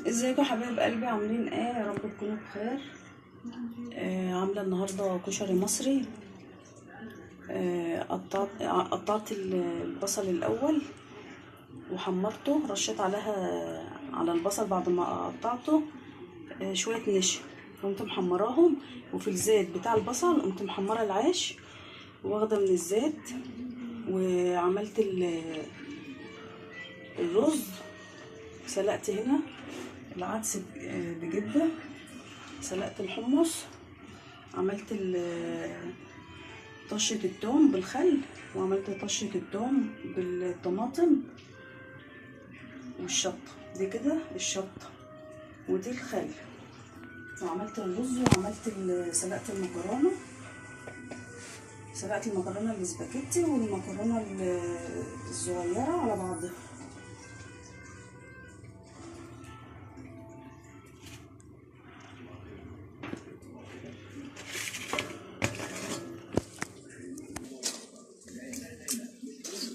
ازيكم حبايب قلبي، عاملين ايه؟ يا رب تكونوا بخير. عامله النهارده كشري مصري. قطعت البصل الاول وحمرته، رشيت عليها على البصل بعد ما قطعته شوية نشا، قمت محمراهم، وفي الزيت بتاع البصل قمت محمرة العيش واخده من الزيت، وعملت الرز. سلقت هنا العدس بجبه، سلقت الحمص، عملت طشه الثوم بالخل، وعملت طشه الثوم بالطماطم والشطه دي كده، الشطه ودي الخل، وعملت الرز، وعملت سلقت المكرونه، سلقت المكرونه الاسباجيتي والمكرونه الصغيرة على بعضها.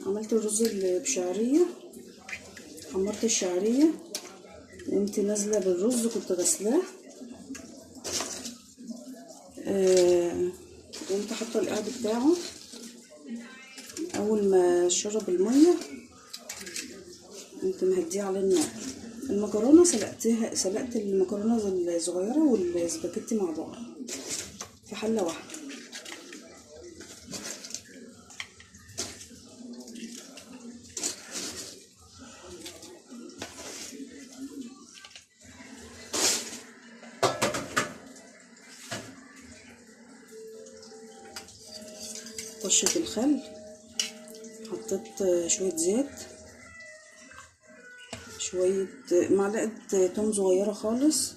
عملت الرز بشعريه، حمرت الشعرية وقمت نازله بالرز، كنت غسلاه، قمت حاطه القعد بتاعه. اول ما شرب المية قمت مهديه على النار. المكرونه سلقتها، سلقت المكرونه الصغيرة والسباكيتي مع بعض في حله واحدة. طشة الخل، حطيت شوية زيت، شوية معلقة توم صغيرة خالص.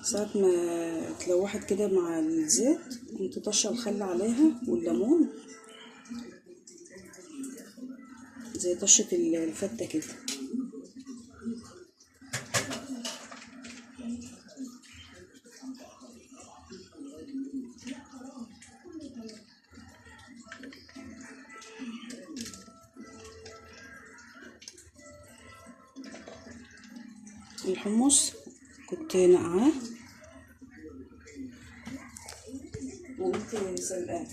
ساعة ما اتلوحت كده مع الزيت قمت طشة الخل عليها والليمون، زي طشة الفتة كده. الحمص كنت نقعاه وقمت سلقاه.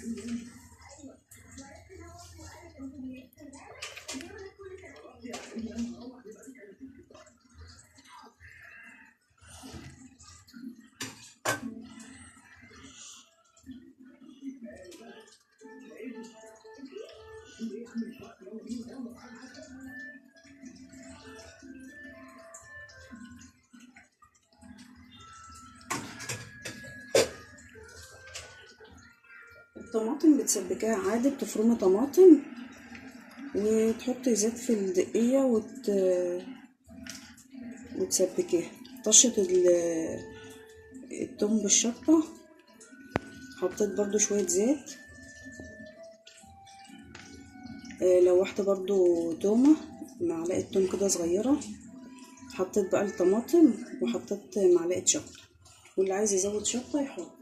الطماطم بتسبكيها عادي، بتفرمي طماطم وتحطي زيت في الدقيقة وتسبكيها. طشة التوم بالشطة، حطيت برضو شوية زيت، لوحت برضو تومة، معلقة توم كده صغيرة، حطيت بقى الطماطم وحطيت معلقة شطة، واللي عايز يزود شطة يحط.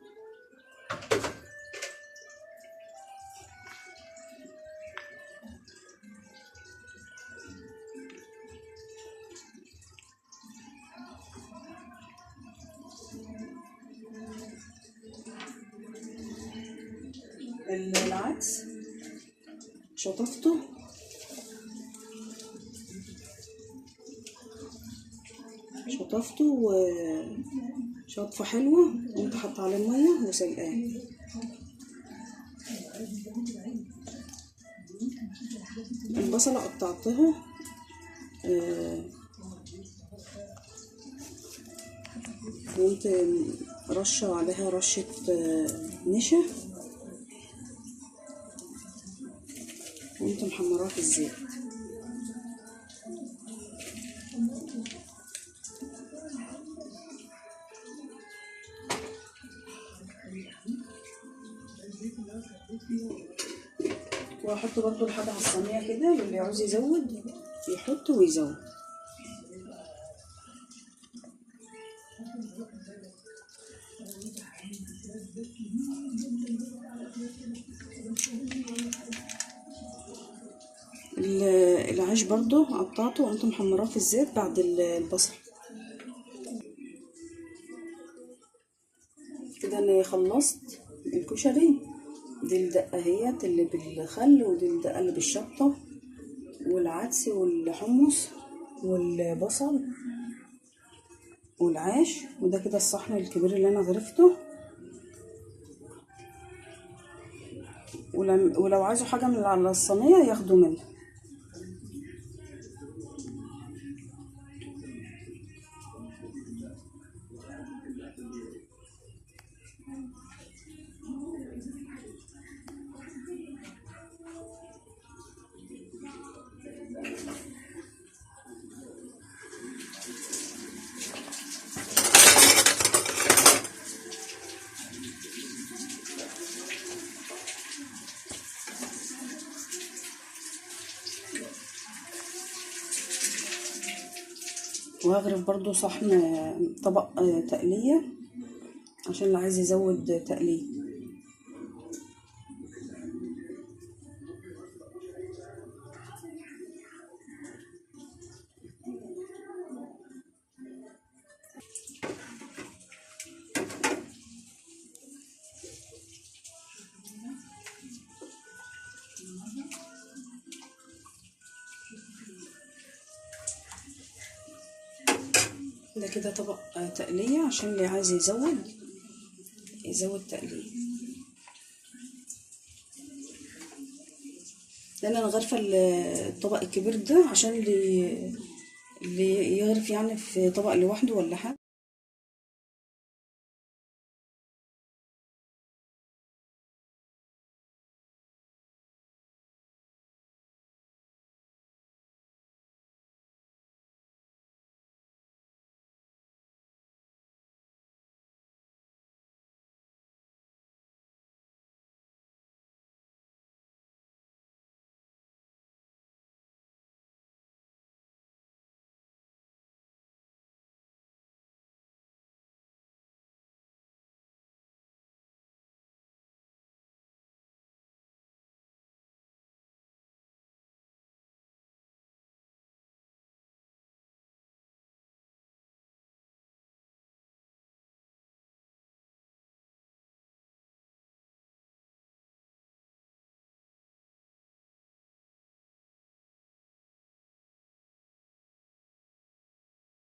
العدس شطفته، وشطفه حلوة، قمت حاطه عليه المية وسلقاه. البصله قطعتها، قمت رشه عليها رشه نشا، وقمت محمراها في الزيت. واحط برضو الحاجة على الصينية كده، للي عاوز يزود يحط ويزود. والعيش برضو قطعته وقمت محمراه في الزيت بعد البصل. كده انا خلصت الكشري. دي الدقة اهيت اللي بالخل، ودي الدقة اللي بالشطه والعدس والحمص والبصل والعيش. وده كده الصحن الكبير اللي انا غرفته. ولو عايزوا حاجة من على الصينية ياخدوا منها. وهغرف برضو صحن طبق تقلية عشان اللي عايز يزود تقلية. ده كده طبق تقلية عشان اللي عايز يزود تقلية. لان انا غرفة الطبق الكبير ده عشان اللي يغرف يعني في طبق لوحده ولا حاجة.